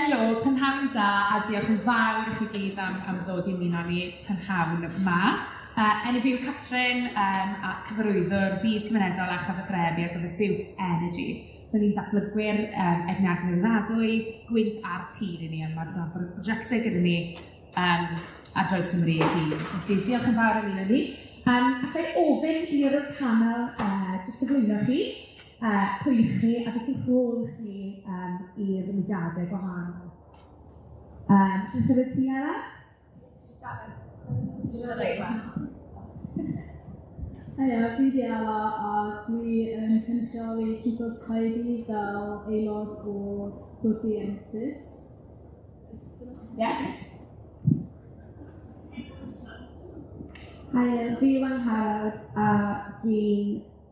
Helo, prynhawn da a diolch yn fawr i chi gyd am ddod i ymuno ni prynhawn yma. Enw fi yw Catrin a cyfarwyddwr byd cymunedol a chyfathrebu ar gyfer Bute Energy. So ni'n datblygwyr egni adnewyddadwy, gwynt a'r tir i ni, a mae'r prosiectau gyda ni ar draws Cymru i gyd. So, felly, diolch yn fawr am ymuno ni. Alla i ofyn i'r panel jyst gyflwyno chi, pwy ych chi a beth yw'ch rôl chi i'r mudiadau gwahanol. Ti'n cymryd ti, Ela? Heia, fi 'di Ela a dwi yn cynrychioli People's Caerdydd fel aelod o Bwrdd Ieuenctid. Ie. Haia, fi yw Angharad a dwi'n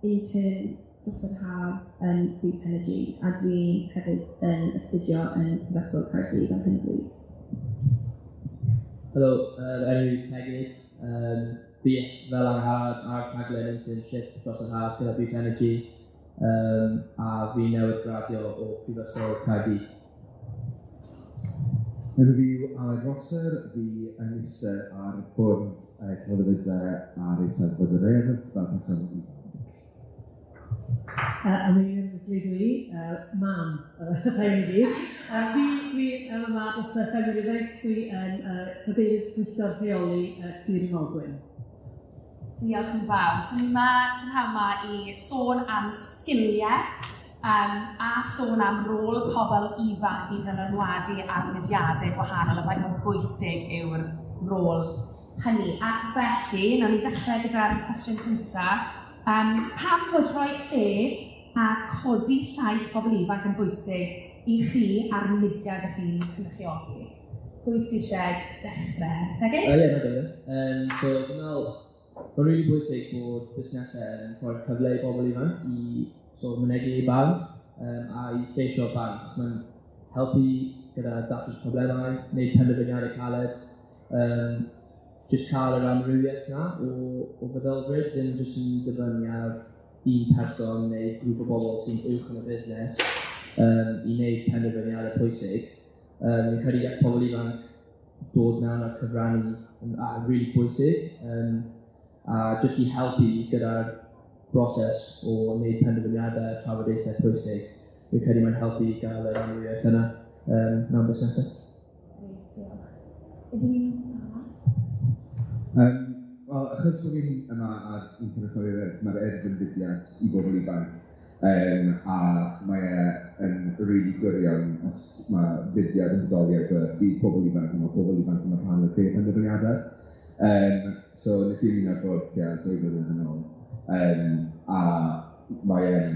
intern dros yr haf yn Bute Energy a dwi hefyd yn astudio yn Prifysgol Caerdydd ar hyn o bryd. Helo, enw yw Tegid. Fi fel Angharad ar rhaglen internship dros yr haf gyda Bute Energy, a fi newydd graddio o Prifysgol Caerdydd. Enw fi yw Aled Rosser, fi yn eistedd ar bwrdd celfyddydau ar Eisteddfod yr Urdd fel person ifanc. A mi dwi dwi, mam, rhaid i fi. Fi dwi yma dros y ffermwyr ifanc, dwi yn cadeirydd pwyllgor rheoli Sir Ynolgwyn. Diolch yn fawr. So ni yma prynhawn yma i sôn am sgiliau a sôn am rôl pobl ifanc i ddylanwadu ar mudiadau gwahanol a faint mor bwysig yw'r rôl hynny. Ac felly, nawn ni ddechrau gyda'r cwestiwn cyntaf. Pam fod rhoi lle a codi llais pobl ifanc yn bwysig i chi a'r mudiad ych chi'n cynrychioli? Pwy sydd eisiau dechrau? Tegid? Ie, na dyle. So, dwi'n meddwl, mae'n rili bwysig bod busnesau yn rhoi'r cyfle i bobl ifanc i sort of mynegi eu barn a i lleisio barn. Achos mae'n helpu gyda datrys problemau, wneud penderfyniadau caled, jyst cael yr amrywiaeth na o feddylfryd, ddim jyst yn dibynnu ar un person neu grŵp o bobl sy'n uwch yn y busnes i wneud penderfyniadau pwysig. Fi'n credu gall pobl ifanc dod mewn a cyfrannu yn rili pwysig, a jyst i helpu gyda'r broses o wneud penderfyniadau a trafodaethau pwysig. Fi'n credu mae'n helpu i gael yr amrywiaeth yna mewn busnesau. Reit, diolch. Ydyn ni'n Wel, achos bod fi'n yma ar un cynrychioli'r Urdd, mae'r Urdd yn fudiad i bobl ifanc, a mae e yn rili gwirion os mae fudiad yn bodoli ar gyfer byd pobl ifanc, a mae pobl ifanc yn rhan o'r creu penderfyniadau. So nes i ymuno â'r bwrdd tua 2 flynedd yn ôl, a mae e'n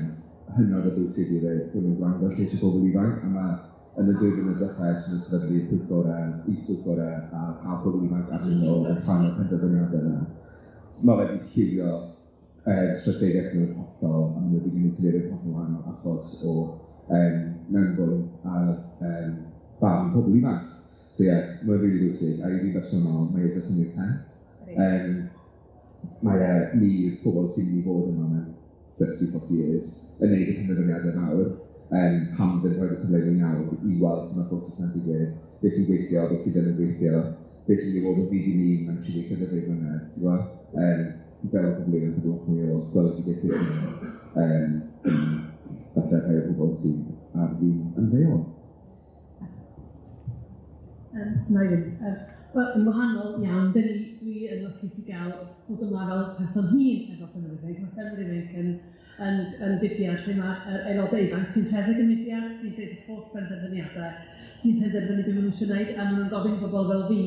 hynod o bwysig i'r Urdd bod nhw'n gwrando ar lleisiau pobl ifanc, a mae yn y 2 flynedd diwetha ers nhw sefydlu pwyllgorau, is-bwyllgorau a cael pobl ifanc arnyn nhw yn rhan o'r penderfyniadau yna. Mae wedi lliwio strategaeth nhw'n hollol, a maen nhw wedi gwneud cyfeiriad hollol wahanol achos o mewnbwn a barn pobl ifanc. So ie, yeah, mae'n rili bwysig, a i fi bersonol, mae e jyst yn gwneud sens. Mae e, ni, pobl sy'n mynd i fod yma mewn 30-40 years, yn gwneud y penderfyniadau mawr, pam ddim rhoi'r cyfle i ni nawr i weld sut mae'r broses yna'n digwydd, beth sy'n gweithio, beth sydd ddim yn gweithio, beth sy'n mynd i fod yn fudd i ni mewn 30 mlynedd, ti'n gwybod? Fel y pobl ifanc yn lot mwy o gweledigaeth falle rhai o bobl sydd ar fin ymddeol. Na i fynd. Wel, yn wahanol iawn, dwi yn lwcus i gael bod yma fel person hŷn efo ffermwyr ifanc. Mae ffermwyr ifanc yn fudiad lle mae aelodau ifanc sy'n rhedeg y mudiad, sy'n gwneud y holl benderfyniadau, sy'n penderfynu beth maen nhw eisiau gwneud, a maen nhw'n gofyn i bobl fel fi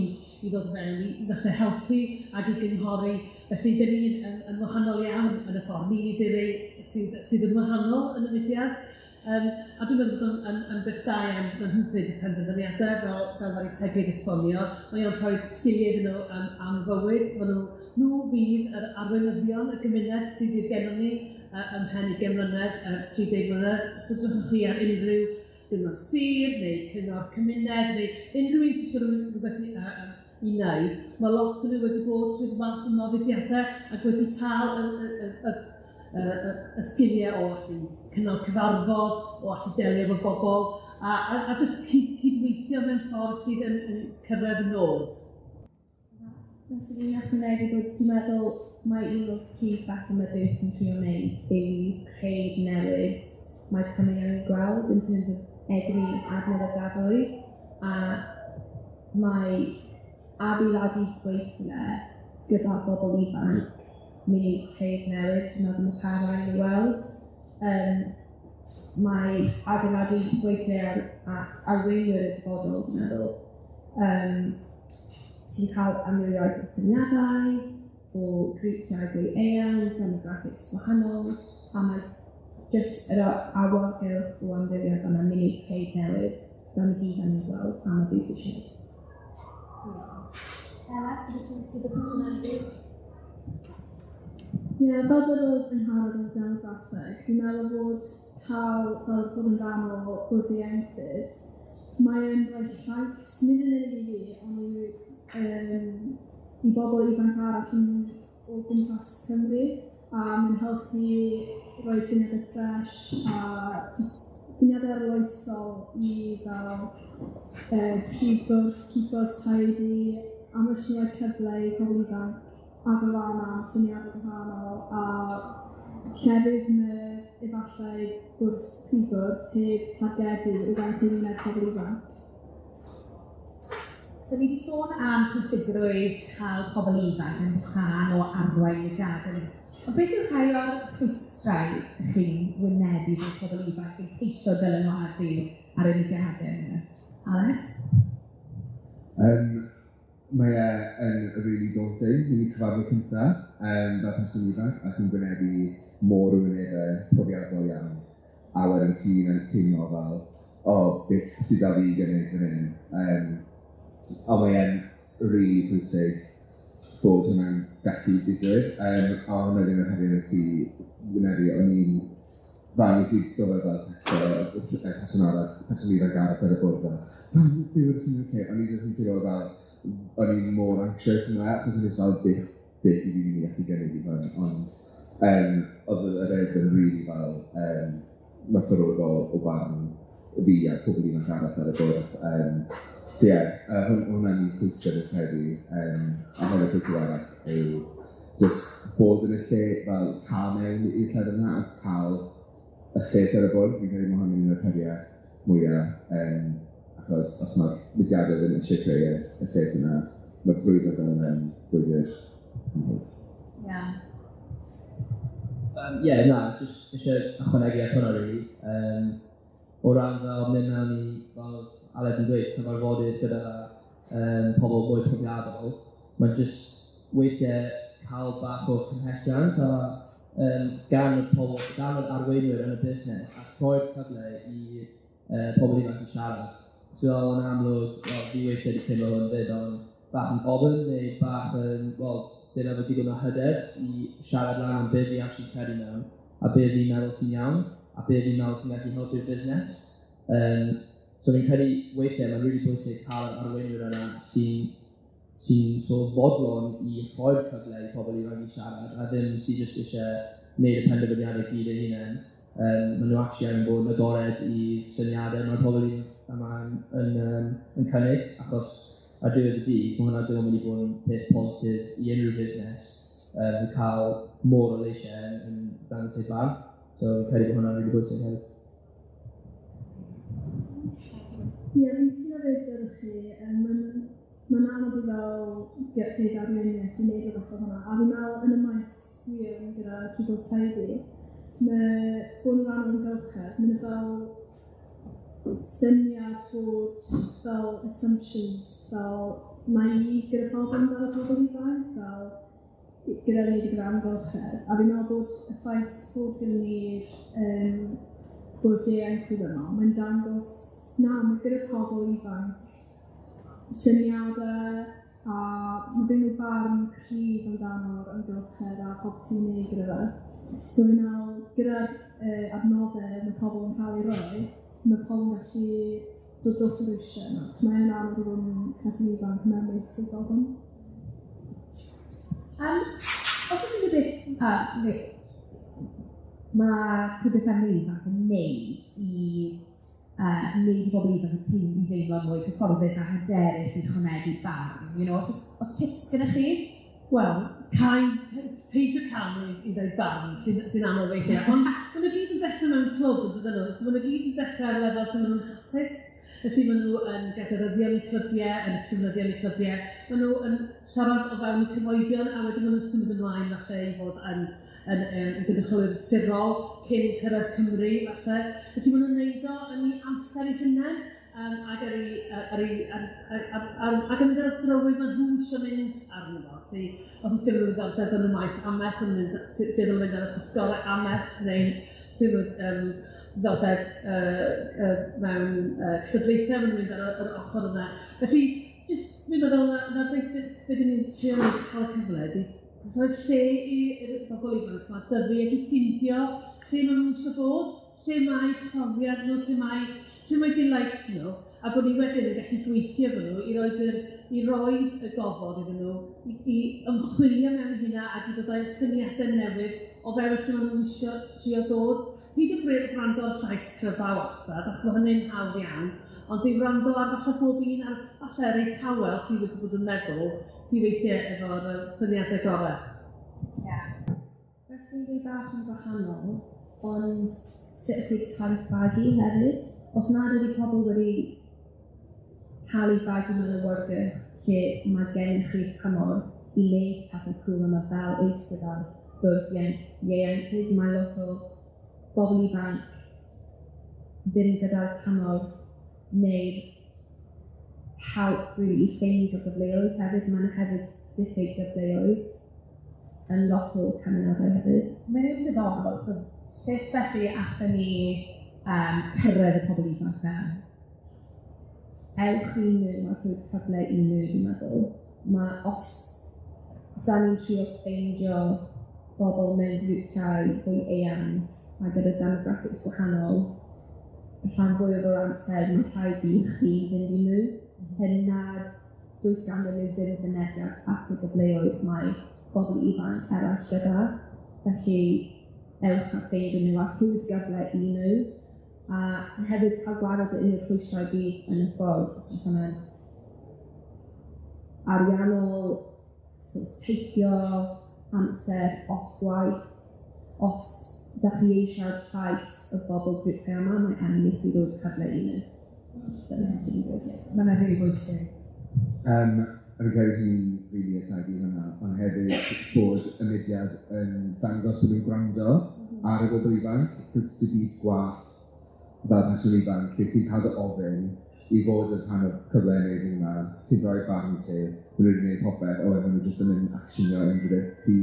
i ddod fewn i falle helpu ac i gynghori. Felly, dyn ni'n yn wahanol iawn yn y ffordd. Ni ydy'r rei sydd yn wahanol yn y mudiad. A dwi'n meddwl bod o'n yn beth da iawn bod nhw'n gwneud y penderfyniadau, fel ddaru Tegid esbonio. Mae o'n rhoi sgiliau iddyn nhw am fywyd. Maen nhw fydd yr arweinyddion y gymuned sydd fydd gennym ni ymhen 20 mlynedd, 30 mlynedd. Os ydych chi ar unrhyw gyngor sir neu cyngor cymuned neu unrhyw un sydd eisiau rhywbeth i wneud, mae lot o nhw wedi bod trwy'r math yma o fudiadau ac wedi cael y sgiliau o allu cynnal cyfarfod, o allu delio efo bobl, a jyst cydweithio. gweithio mewn ffordd sydd yn cyrraedd y nod. Fyswn i'n ychwanegu bod dwi'n meddwl mae un o'r prif bethau mae Boots yn trio wneud yw creu newid mae Cymru angen gweld in terms of egni adnewyddadwy, a mae adeiladu gweithle gyda bobl ifanc mynd i creu'r newid dwi'n meddwl mae pawb angen ei weld. Mae adeiladu gweithle ar arweinwyr y dyfodol, dwi'n meddwl. Ti'n cael amrywiaeth o syniadau, o grwpiau fwy eang, demographics gwahanol, a mae jyst yr awyrgylch o amrywiaeth yna'n mynd i creu newid da ni gyd angen gweld am y byd eisiau. Ela, sydd wedi rhywbeth yn ychwanegu? Ie, fel dwedodd yn hardd o'r demograffeg, dwi'n meddwl bod cael fel bod yn rhan o bwrdd ieuenctid, mae yn rhoi llais, nid yn unig i fi, ond i bobl ifanc arall yn o gwmpas Cymru, a mae'n helpu rhoi syniadau ffres a jyst syniadau arloesol i fel prif bwrdd, cydbwrdd, tidy, a mae jyst yn rhoi cyfle i pobl ifanc agor lan am syniadau gwahanol a llefydd mae efallai bwrdd prif bwrdd heb targedu o fewn cymuned pobl ifanc. So ni wedi sôn am pwysigrwydd cael pobl ifanc yn rhan o arwain mudiadau ni. Ond beth yw rhai o'r rhwystrau chi'n wynebu fel pobl ifanc yn ceisio dylanwadu ar y mudiadau yna? Alex? Mae e yn really daunting, ni'n cyfarfod cynta fel person ifanc, a ti'n gwynebu môr o wynebau profiadol iawn. A wedyn ti'n teimlo fel, o, beth sydd â fi gynnig fan hyn. A mae e'n really pwysig bod hwnna'n gallu digwydd. A hwnna ddim yn heriau nes i wynebu, o'n i'n fel nes i gofio fel texto person arall, person ifanc arall ar y bwrdd fel, be wedi ti'n oce? O'n i jyst yn teimlo fel, o'n i'n mor anxious yna, achos o'n i fel beth i fi'n mynd i gallu gynnig i hwn, ond oedd yr Urdd yn really fel werthfawrogol o barn fi a pobl ifanc arall ar y bwrdd. So ie, hwnna'n un pwysig yn credu, a hefyd pwysig arall yw jyst bod yn y lle, fel cael mewn i'r lle yna a cael y set ar y bwrdd. Fi'n credu mae hwn yn un o'r heriau mwyaf, achos os mae'r mudiadau ddim eisiau creu y set yna, mae'r brwydr fel yna'n brwydr. Ie. Ie, na, jyst eisiau ychwanegu at hwnna, really. O ran fel mynd mewn i, fel Aled yn dweud, cyfarfodydd gyda pobl mwy profiadol, mae'n jyst weithiau cael bach o cymhelliant a gan y pobl, gan yr arweinwyr yn y busnes, a rhoi'r cyfle i pobl ifanc i siarad. So fel yn amlwg, wel, fi weithiau wedi teimlo hwn fyd, ond bach yn ofn neu bach yn, wel, ddim efo digon o hyder i siarad lan am be fi actually credu mewn, a be fi'n meddwl sy'n iawn, a be fi'n meddwl sy'n gallu helpu'r busnes. So fi'n credu weithiau mae'n really bwysig cael yr arweinwyr yna sy'n sort of fodlon i rhoi'r cyfle i pobl ifanc i siarad, a ddim sy'n jyst eisiau gwneud y penderfyniadau gyd eu hunain. Maen nhw actually angen bod yn agored i syniadau mae'r pobl ifanc yma yn cynnig, achos ar diwedd y dydd, mae hwnna ddim yn mynd i bod yn peth positif i unrhyw busnes cael môr o leisiau yn dangos eu barn. So fi'n credu bod hwnna'n really bwysig hefyd. Ie, fi'n cytuno fyd gyda chi. Mae'n anodd i fel gyd arweiniaeth i wneud rhywbeth o hwnna. A fi'n meddwl yn y maes dwi yn gyda Keep Tidy, mae bod yn rhan o'r amgylchedd, mae'n fel syniad bod fel assumptions, fel naive gyda pawb amdano pobl ifanc, fel gyda ni gyda'r amgylchedd. A fi'n meddwl bod y ffaith bod gyda ni'r bwrdd ieuenctid yma, mae'n dangos na, mae gyda pobl ifanc syniadau a mae gen nhw barn cryf amdano'r amgylchedd a popeth ti'n neud gyda fe. So fi'n meddwl, gyda'r adnoddau mae pobl yn cael ei roi, mae pobl yn gallu dod dros yr eisiau yna. Mae e'n anodd i fod yn person ifanc mewn meysydd fel hwn. Os oes unrhyw beth mae clwb ffermwyr ifanc yn neud i wneud i bobl ifanc i deimlo mwy cyfforddus a hyderus i chwynegu barn? You know, os tips gyda chi? Wel, peidio camu i ddeud barn sy'n anodd weithiau. Ond maen nhw gyd yn dechrau mewn clwb, yn dydyn nhw. So maen nhw gyd yn dechrau ar lefel lle maen nhw'n hapus. Felly maen nhw yn gaderyddion i clybiau, yn ysgrifenyddion i clybiau. Maen nhw yn siarad o fewn eu cyfoedion, a wedyn maen nhw'n symud ymlaen falle i fod yn gynrychiolwyr sirol cyn cyrraedd Cymru falle. Felly maen nhw'n neud o yn ei amser eu hunain ac ar ei, ar ei, ar, ar, ar, ac yn mynd ar y drywydd maen nhw eisiau mynd arno fo. Felly, os oes gen nhw ddiddordeb yn y maes amaeth, yn mynd, dyn nhw'n mynd ar y pwyllgorau amaeth, neu sydd nhw ddiddordeb mewn cystadlaethau, maen nhw'n mynd ar yr ochr yna. Felly, jyst fi'n meddwl na beth be dyn ni'n trio cael y cyfle ydy rhoi lle i'r bobl ifanc yma dyfu ac i ffindio lle maen nhw eisiau bod, lle mae profiad nhw, lle mae delight nhw, a bod ni wedyn yn gallu gweithio efo nhw i roid y gofod iddyn nhw, i ymchwilio mewn hynna ac i ddod â syniadau newydd o fewn lle maen nhw eisiau trio dod. Peidio gwrando ar llais cryfa wastad, achos mae hynny'n hawdd iawn, ond i wrando ar falle bob un ar falle reit tawel sydd wedi bod yn meddwl, sydd weithiau efo'r syniadau gorau. Yeah. Felly dwi bach yn gwahanol, ond sut chi cael eich fagu hefyd. Os nad ydy pobl wedi cael eu fagu mewn awyrgylch lle mae gennych chi'r cymorth i wneud pethau cŵl yma fel eistedd ar bwrdd ieuenctid, mae lot o bobl ifanc ddim gyda'r cymorth neu'r help really i ffeindio gyfleoedd hefyd. Mae'n hefyd diffyg gyfleoedd yn lot o cymunedau hefyd. Mae'n diddorol, so sut felly allan ni cyrraedd y pobl ifanc na? Ewch i nhw, mae rhoi cyfle i nhw, dwi'n meddwl. Mae os da ni'n trio ffeindio bobl mewn grwpiau fwy eang a gyda demographics gwahanol, y rhan fwyaf o'r amser mae'n rhaid i chi fynd i nhw. Hyn nad does ganddyn nhw ddim fynediad at y gyfleoedd mae bobl ifanc eraill gyda. Felly ewch a ffeindio nhw a rhwydd gyfle i nhw. A hefyd cael gwared o unrhyw rhwystrau bydd yn y ffordd, os yw hwnna'n ariannol, sort of teithio, amser, off gwaith. Os da chi eisiau'r llais y bobl grwpiau yma, mae angen i chi ddod cyfle i nhw. Dyna beth sy'n dweud. Mae'n rili bwysig. Fi'n credu sy'n rili ategu hwnna, ond hefyd bod y mudiad yn dangos bod nhw'n gwrando ar y bobl ifanc, cos dy byd gwaith fel person ifanc, lle ti'n cael dy ofyn i fod yn rhan o'r cyfle amazing yma, ti'n rhoi barn ti, maen nhw wedi gwneud popeth, o, maen nhw jyst yn mynd actionio unrhyw beth ti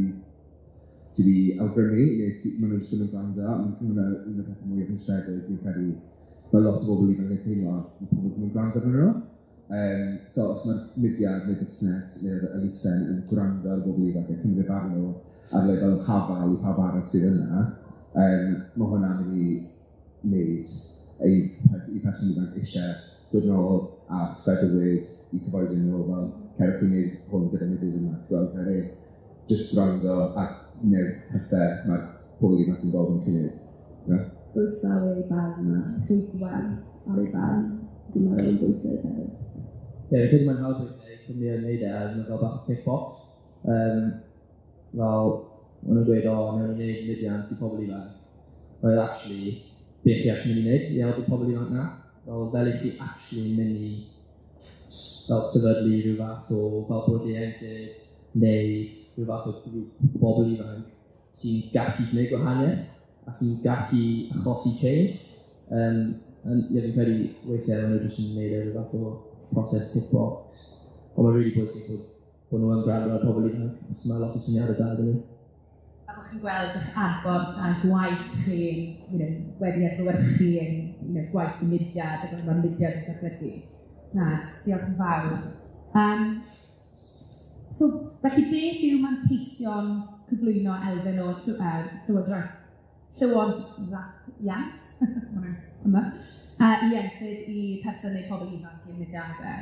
di awgrymu, neu maen nhw jyst yn gwrando, a maen hwnna un o'r pethau mwyaf rhwystredig, fi'n credu, mae lot o bobl ifanc yn teimlo, mae pobl ddim yn gwrando arnyn nhw. So os mae'r mudiad neu busnes neu'r elusen yn gwrando ar bobl ifanc a cymryd barn nhw ar lefel hafal i pawb arall sydd yna, mae hwnna'n mynd i wneud i person ifanc eisiau dod yn ôl a spread the word i cyfoedion nhw fel cerwch i wneud hwn gyda mudiad yma, ti'n gweld, credu jyst gwrando a gwneud pethau mae'r pobl ifanc yn gofyn chi wneud. Yeah? Croesawu ei barn a rhoi gwerth ar ei barn, dwi'n meddwl yn bwysig hefyd. Ie, fi'n credu mae'n hawdd weithiau i cwmnïau wneud e, a mae'n fel bach o tick box. Fel, maen nhw'n dweud, o, wnawn ni wneud mudiant i pobl ifanc. Well, actually, beth chi actually mynd i wneud i helpu pobl ifanc na? Fel i chi actually mynd i fel sefydlu rhyw fath o fel bwrdd ieuenctid neu rhyw fath o grŵp o bobl ifanc sy'n gallu gwneud gwahaniaeth a sy'n gallu achosi change. Ie, fi'n credu weithiau maen nhw jyst yn gwneud e rhyw fath o proses tick box. Ond mae'n really bwysig bod nhw yn gwrando ar pobl ifanc, achos mae lot o syniadau da iddyn nhw. A bod chi'n gweld eich adborth a gwaith chi wedi adlewyrchu yn gwaith y mudiad ac mae'r mudiad yn datblygu. Na, diolch yn fawr. So, felly beth yw manteision cyflwyno elfen o llywodraethiant yma, ieuenctid i person neu pobl ifanc i'r mudiadau?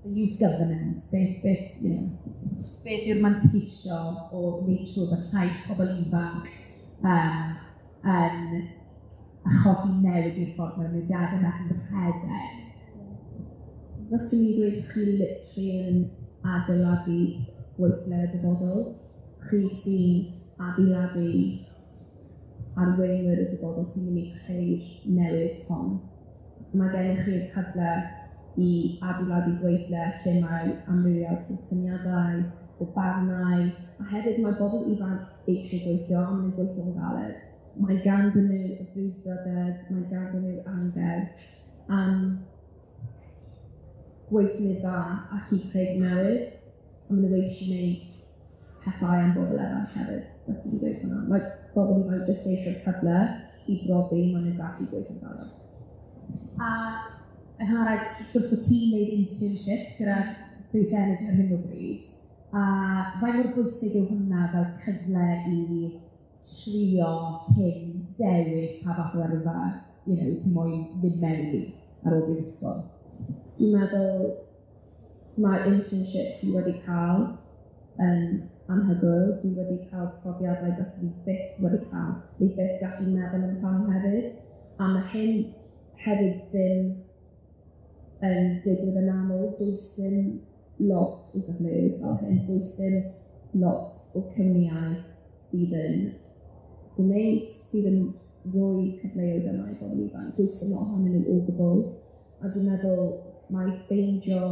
So youth governance, beth yw'r manteisio o wneud siŵr bod llais pobl ifanc yn achosi newid i'r ffordd mae'r mudiadau yma yn rhedeg? Fyswn i dweud chi literally yn adeiladu gweithle y dyfodol. Chi sy'n adeiladu arweinwyr y dyfodol sy'n mynd i creu'r newid hon. Mae gennych chi'r cyfle i adeiladu gweithle lle mae amrywiaeth o syniadau, o barnau, a hefyd mae bobl ifanc eisiau gweithio, a maen nhw'n gweithio'n galed. Mae ganddyn nhw y brwdfrydedd, mae ganddyn nhw'r angerdd am gweithlu dda ac i creu newid, a maen nhw eisiau gwneud pethau am bobl eraill hefyd. Fyswn i'n dweud hwnna. Mae bobl ifanc jyst eisiau'r cyfle i brofi maen nhw'n gallu gweithio'n galed. A Angharad, wrth gwrs bod ti'n gwneud internship gyda Bute Energy ar hyn o bryd, a faint mor bwysig yw hwnna fel cyfle i trio cyn dewis pa fath o yrfa, ti'n moyn mynd mewn i ar ôl brifysgol? Dwi'n meddwl mae'r internship dwi wedi cael yn anhygoel. Dwi wedi cael profiadau byswn i byth wedi cael, neu byth gallu meddwl am cael hefyd. A mae hyn hefyd ddim yn digwydd yn aml. Does dim lot o gyfleoedd fel hyn. Does dim lot o cwmnïau sydd yn gwneud, sydd yn rhoi cyfleoedd yma i bobl ifanc. Does dim lot ohonyn nhw o gwbl. A dwi'n meddwl mae ffeindio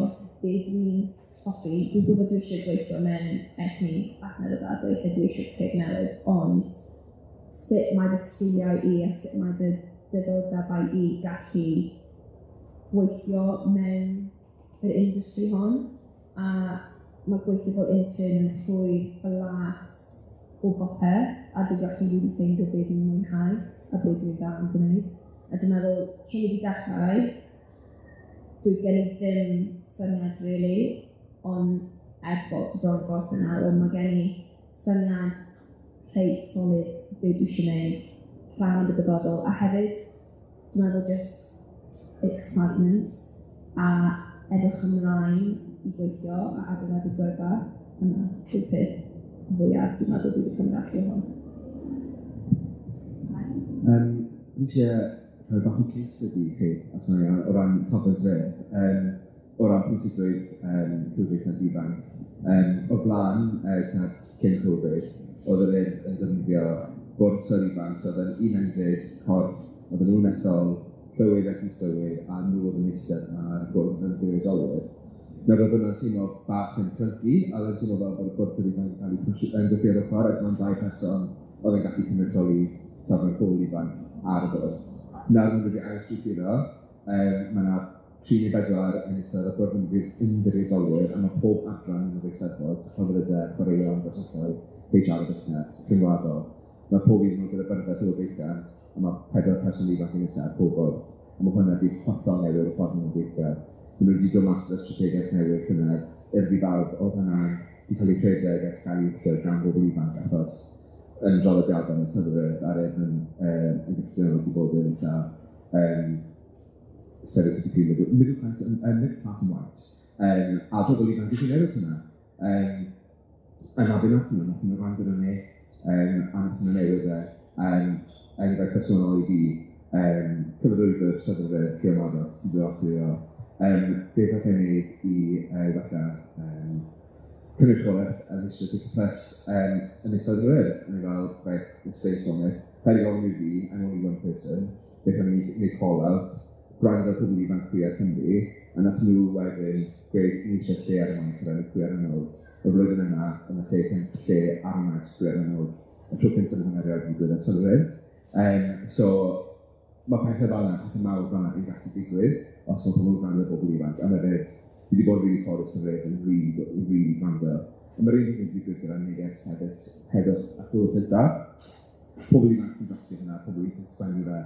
be dwi'n hoffi. Dwi'n gwybod dwi eisiau gweithio mewn egni adnewyddadwy a dwi eisiau creu newid, ond sut mae fy sgiliau i a sut mae fy diddordebau i gallu gweithio mewn yr industry hon. A mae gweithio fel intern yn rhoi blas o bopeth, a dwi'n gallu rili ffeindio be dwi'n mwynhau a be dwi'n dda yn gwneud. A dwi'n meddwl, cyn i fi dechrau, dwi gen i ddim syniad really, ond er bod dwi bron gorffen nawr, ond mae gen i syniad reit solid be dwi eisiau gwneud, plan am y dyfodol, a hefyd, dwi'n meddwl just excitement a edrych ymlaen i gweithio a adeiladu gyrfa. Yna yw'r peth fwyaf dwi'n meddwl dwi wedi cymryd allan o hwn. Fi eisiau rhoi bach o case study i chi, os mae'n iawn, o ran safbwynt fe, o ran pwysigrwydd llywodraethiant ifanc. O'r blaen, cyn Covid, oedd yr Urdd yn defnyddio bwrdd sir ifanc, so oedd yn unendid corff, oedd nhw'n ethol llywydd ac is-lywydd, a nhw oedd yn eistedd ar bwrdd yn ymddiriedolwyr. Nawr oedd hwnna'n teimlo bach yn clunky, a oedd yn teimlo fel bod y bwrdd sir ifanc yn cael ei pwysio, yn gwthio ar ochr, ac mae'n dau person oedd yn gallu cynrychioli safon pobl ifanc ar y bwrdd. Nawr maen nhw wedi ailstrwythuro, mae yna 3 neu 4 yn eistedd ar y bwrdd yn ymddiriedolwyr, a mae pob adran yn yr Eisteddfod, celfyddydau, chwaraeon, gwersyllau, HR a busnes, rhyngwladol. Mae pob un nhw gyda byrddau llywodraethiant, a mae 4 person ifanc yn eistedd ar pob bwrdd. A mae hwnna wedi hollol newid y ffordd maen nhw'n gweithio. Maen nhw wedi dod mas gyda strategaeth newydd llynedd, Urdd i Bawb, oedd hwnna wedi cael ei rhedeg ac cael ei wthio gan bobl ifanc, achos yn draddodiadol yn Eisteddfod a'r Urdd yn gyffredinol wedi bod yn eitha stereotypically middle class and middle class and white. A pobl ifanc wedi newid hwnna. A na be nath nhw wrando arno ni, a nath nhw newid e. Enghraifft personol i fi, cyfarwyddwr Eisteddfod Llio Maddox sy'n dod ati o, beth allai wneud i wella cynrychiolaeth a eisiau Ticket Plus yn Eisteddfod yr Urdd. O'n i fel, right, let's brainstorm it. Paid â gofyn i fi, I'm only one person. Beth am i wneud call out, gwrando ar pobl ifanc Queer Cymru, a nath nhw wedyn gweud, ni eisiau lle ar y maes ar enw Queer Hynod. Y flwyddyn yna, yn y lle ar y maes Queer Hynod, y tro cyntaf hwnna erioed wedi digwydd ers yr Urdd. So, mae pethau fel yna, pethau mawr fel yna yn gallu digwydd, os mae pobl yn gwrando ar bobl ifanc. A mae fe, fi wedi bod yn really ffodus yn rhaid, yn really, really gwrando. A mae'r un peth yn digwydd gyda neges heddwch a chlywed da. Pobl ifanc sy'n drafftio hwnna, pobl ifanc sy'n sgwennu fe.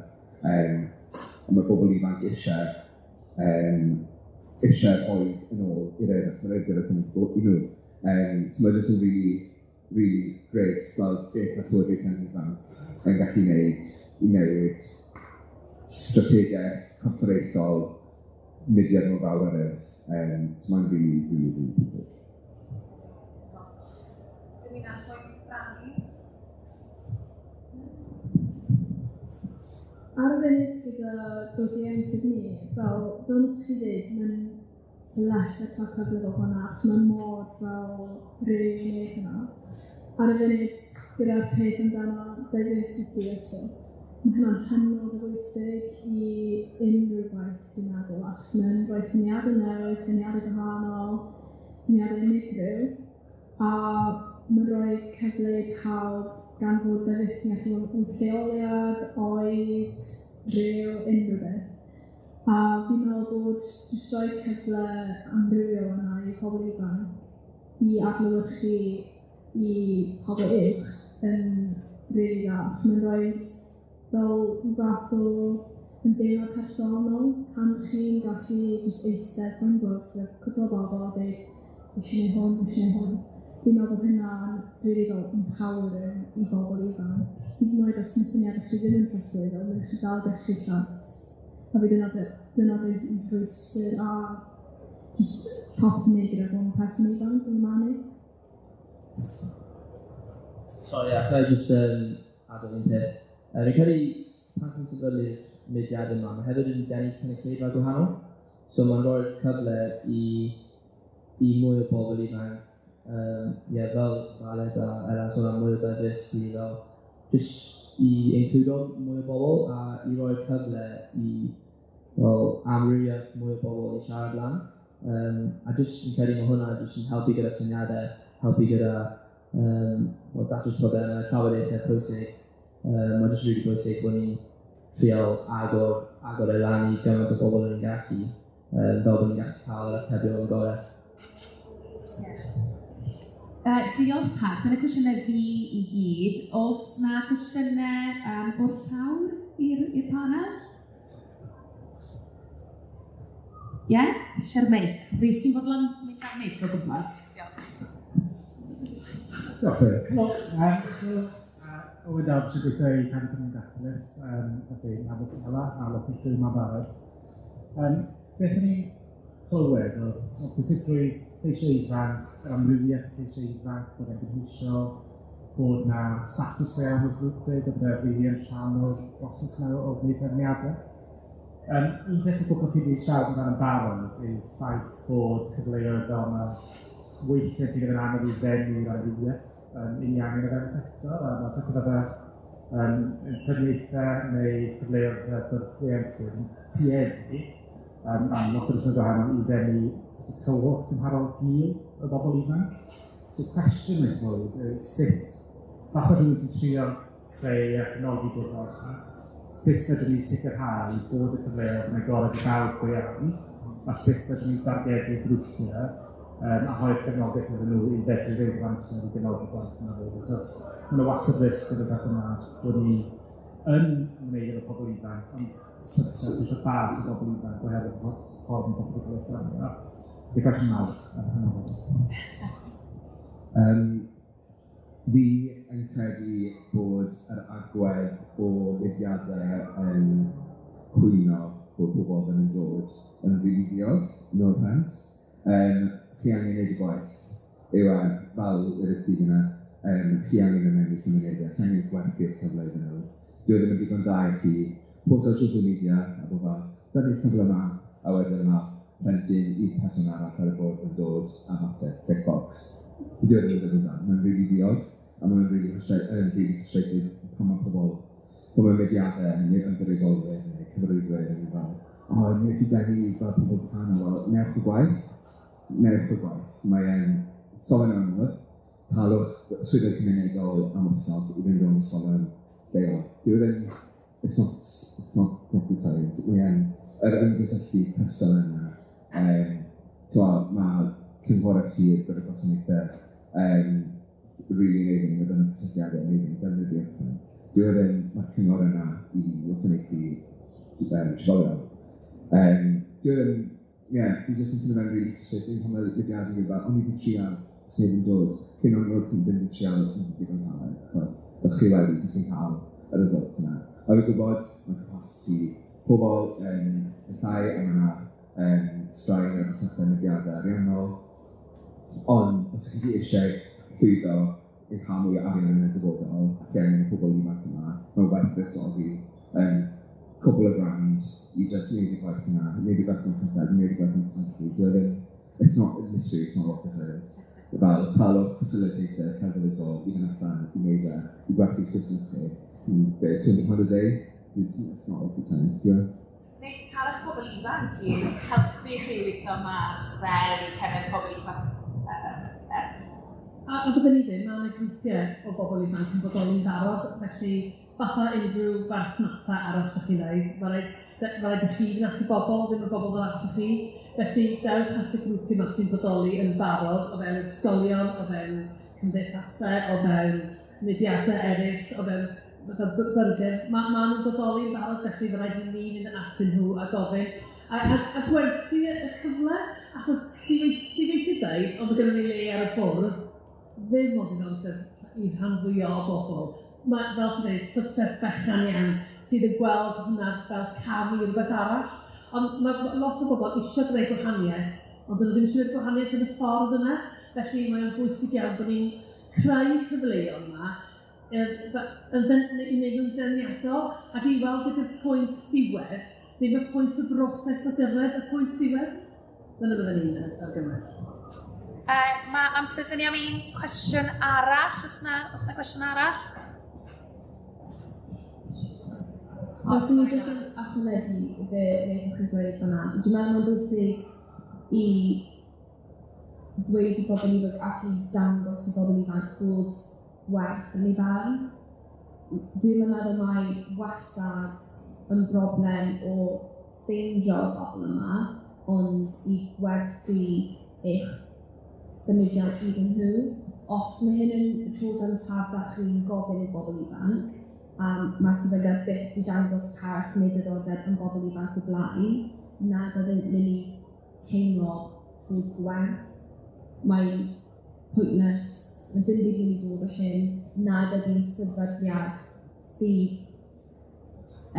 A mae pobl ifanc eisiau rhoi yn ôl i'r eraill, mae'r eraill gyda cymaint i nhw. So mae jyst yn really, really great gweld beth mae llywodraethiant ifanc yn gallu gwneud i newid strategaeth corfforaethol mudiad mor fawr ar Urdd. So mae'n really, really, really bwysig. Dwi'n allan cyfrannu. Ar y funud gyda dod i ieuenctid ni, fel nes chi ddweud, mae'n less y cael cyfle fel hwnna, achos mae'n mor fel rili wneud hwnna. Ar y funud, gyda'r peth amdano diversity a stwff, mae hynna'n hynod o bwysig i unrhyw gwaith sy'n meddwl, achos mae'n rhoi syniadau newydd, syniadau gwahanol, syniadau unigryw, a mae'n rhoi cyfle i pawb gan fod diversity yn gallu bod yn lleoliad, oed, rhyw, unrhyw beth. A fi'n meddwl bod jyst rhoi cyfle amrywiol yna i pobl ifanc i adlewyrchu i pobl uwch yn rili dda. Achos mae'n rhoi fel fath o ymdeimlad personol pan chi'n gallu jyst eistedd rhwng bwrdd gyda cwpl o bobl a dweud eisiau gwneud hwn, eisiau gwneud hwn. Fi'n meddwl bod hynna'n rili fel empowering i bobl ifanc. Hyd yn oed os mae syniadau chi ddim yn trosglwyddo, mae'n chi dal gallu llais. A fi dyna beth yw'n rhwystr a jyst popeth yn neud gyda bod yn person ifanc yn manu. Sorry, alla i jyst adael un peth. Fi'n credu pan chi'n sefydlu'r mudiad yma, mae hefyd yn denu cynulleidfa gwahanol. So mae'n rhoi'r cyfle i mwy o bobl ifanc, fel Aled a Ela sôn am mwy o diversity, fel jyst i includo mwy o bobl a i roi'r cyfle i fel amrywiaeth mwy o bobl i siarad lan. A jyst yn credu mae hwnna jyst yn helpu gyda syniadau, helpu gyda datrys problemau, trafodaethau pwysig. Mae'n jyst rili bwysig bod ni'n trial agor e lan i gymaint o bobl yn ni'n gallu, fel bod ni'n gallu cael yr atebion gorau. Diolch Pat, dyna cwestiynau fi i gyd. Oes na cwestiynau o'r llawr i'r panel? Ie? Yeah? Ti eisiau'r meic? Rhys, ti'n fodlon mynd ar meic o gwmpas? Diolch. Diolch. So, Owen Dawb sy'n gweithio i Cadw Cymru'n Daclus, felly nabod Ela a lot o'r criw yma'n barod. Beth o'n i'n clywed oedd pwysigrwydd lleisiau ifanc, yr amrywiaeth lleisiau ifanc, bod e'n gynhwysio, bod na statws go iawn o'r grŵp fyd, a bod e'n rili yn rhan o'r broses yna o wneud penderfyniadau. Un peth o gwbl chi wedi siarad amdano yn barod yw ffaith bod cyfleoedd fel yma weithiau wedi bod yn anodd i ddenu amrywiaeth i ni angen o fewn y sector, a mae pethau fel interniaethau neu cyfleoedd bwrdd ieuenctid yn tueddu am lot o resymau gwahanol i ddenu cohort cymharol gul o bobl ifanc. So cwestiwn, I suppose, yw sut, fath o rhywun sy'n trio creu a cefnogi bwrdd fel yma, sut ydyn ni sicrhau bod y cyfleoedd yn agored i bawb go iawn, a sut ydyn ni dargedu grwpiau a rhoi'r cefnogaeth iddyn nhw i fedru rhoi'r amser i gefnogi gwaith yna fyd, achos mae yna wastad risg gyda peth yma bod ni yn ymwneud efo pobl ifanc, ond subset eitha bach o bobl ifanc oherwydd ffordd mae pobl wedi cael eu fframio. Ydy cwestiwn mawr ar hynny o bryd. Fi yn credu bod yr agwedd o mudiadau yn cwyno bod pobl ddim yn dod yn rili ddiog, no offence. Chi angen gwneud y gwaith yw e, fel yr ystig yna, chi angen mynd mewn i'r cymunedau, chi angen gwerthu'r cyfle iddyn nhw. Dyw e ddim yn digon da i chi post ar social media a bod fel, dyna'r cyfle yma, a wedyn yma, plentyn i person arall ar y bwrdd yn dod a fater, tick box. Dyw e ddim yn digon da, mae'n rili ddiog, a mae'n rili frustrated pan mae pobl, pan mae mudiadau neu ymddiriedolwyr neu cyfarwyddwyr yn fel, o, ni wedi denu fel pobl gwahanol, wel, newch y gwaith, newch y gwaith. Mae'n sofyn anodd, talwch swyddog cymunedol am wythnos i fynd rownd ysgolion lleol. Dyw e ddim, it's not rocket science. Mae'n yr ymgysylltu person yna. Mae cynghorau sir gyda gwasanaethau really amazing, mae dyna cysylltiadau amazing, defnyddio hwnna. Dyw e ddim, mae'r cyngor yna i wasanaethu trigolion. Dyw e ddim, ie, fi jyst yn ffeindio fe'n really frustrating pan mae mudiadau yn gweud fel, o'n i wedi trial, os neb yn dod, cyn o'n nhw ddim wedi trial yn digon caled, achos os chi wedi, chi'n cael y result yna. A fi'n gwybod, mae capacity pobl yn llai, a mae yna straen ar prosesau mudiadau ariannol, ond os chi eisiau llwyddo i cael mwy o arian yn y dyfodol, ac angen y pobl ifanc yma, mae'n werth buddsoddi yn cwbl o grand i just wneud y gwaith yna, wneud y gwaith yna cyntaf, wneud y gwaith yna cysylltu. Dyw e ddim, it's not, literally, it's not rocket science. Fel, talwch facilitator celfyddydol i fynd allan i wneud e, i gwerthu busnes chi. Be, £200 a day? It's not rocket science, yeah. Neu talwch pobl ifanc i helpu chi weithio mas fel i cefn pobl ifanc. A byddwn ni ddim, mae yna grwpiau o bobl ifanc yn bodoli'n barod, felly fatha unrhyw farchnata arall ydych chi'n dweud, mae rhaid i chi fynd at y bobl, ddim y bobl ddod at chi. Felly dewch at y grwpiau yma sy'n bodoli yn barod o fewn ysgolion, o fewn cymdeithasau, o fewn mudiadau eraill, o fewn fatha byrgyr. Ma nhw'n bodoli yn barod, felly mae rhaid i ni fynd atyn nhw a gofyn. A gwerthu y cyfle, achos di weithio dweud, ond mae gennym ni le ar y bwrdd, ddim o ddiddordeb i rhan fwyaf o bobl. Mae, fel ti'n dweud, subset bechan iawn sydd yn gweld hwnna fel cam i rhywbeth arall. Ond mae lot o bobl eisiau gwneud gwahaniaeth, ond dyn nhw ddim eisiau gwneud gwahaniaeth yn y ffordd yna. Felly mae'n bwysig iawn bod ni'n creu cyfleoedd yma i wneud nhw'n deniadol ac i weld beth yw'r pwynt diwedd, ddim y pwynt y broses o gyrraedd y pwynt diwedd. Dyna byddwn ni'n argymell. Mae amser dyn ni am un cwestiwn arall, os na cwestiwn arall? Os ydyn ni jyst yn ychwanegu be wnaethoch chi gweud fan'na, dwi'n meddwl mae'n bwysig i dweud i bobl ifanc ac i dangos i bobl ifanc bod gwerth yn ei barn. Dwi'n meddwl mai wastad yn broblem o ffeindio'r bobl yma, ond i gwerthu eich symudiad iddyn nhw. Os mae hyn yn y tro gyntaf da chi'n gofyn i bobl ifanc, mae sefydliad byth wedi dangos parch neu diddordeb yn bobl ifanc o blaen, nad ydynt mynd i teimlo bod gwerth. Mae'n pointless, mae dim byd mynd i ddod o hyn, nad ydy'n sefydliad sydd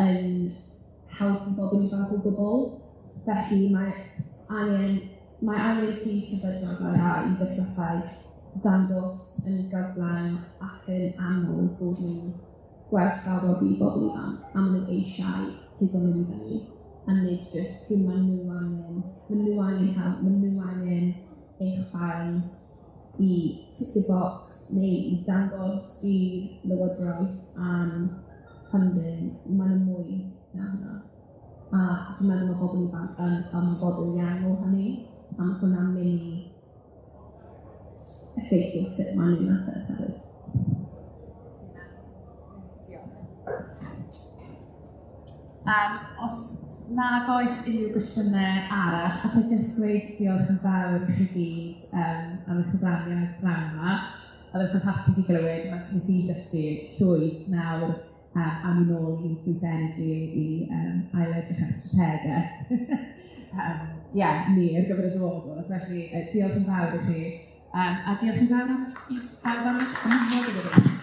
yn helpu bobl ifanc o gwbl. Felly mae angen i sefydliadau a i busnesau dangos yn gyflawn ac yn aml bod nhw'n gwerthfawrogi bobl ifanc a maen nhw eisiau pigo nhw i fyny. A nid jyst pryd maen nhw angen help, maen nhw angen eich barn i tick the box neu i dangos i lywodraeth am funding, maen nhw mwy na hwnna. A dwi'n meddwl mae bobl ifanc yn ymwybodol iawn o hynny, a mae hwnna'n mynd i effeithio sut maen nhw'n ateb hefyd. Os nag oes unrhyw gwestiynau arall, allai jyst dweud diolch yn fawr i chi gyd am eich cyfraniad pnawn yma. Oedd e'n ffantastig i glywed, nes i dysgu llwyth nawr am i nôl i Bwyd Energy i ail-edrych ar strategaeth. Ni ar gyfer y dyfodol. Felly diolch yn fawr i chi. A diolch yn fawr i pawb am ymuno gyda fi.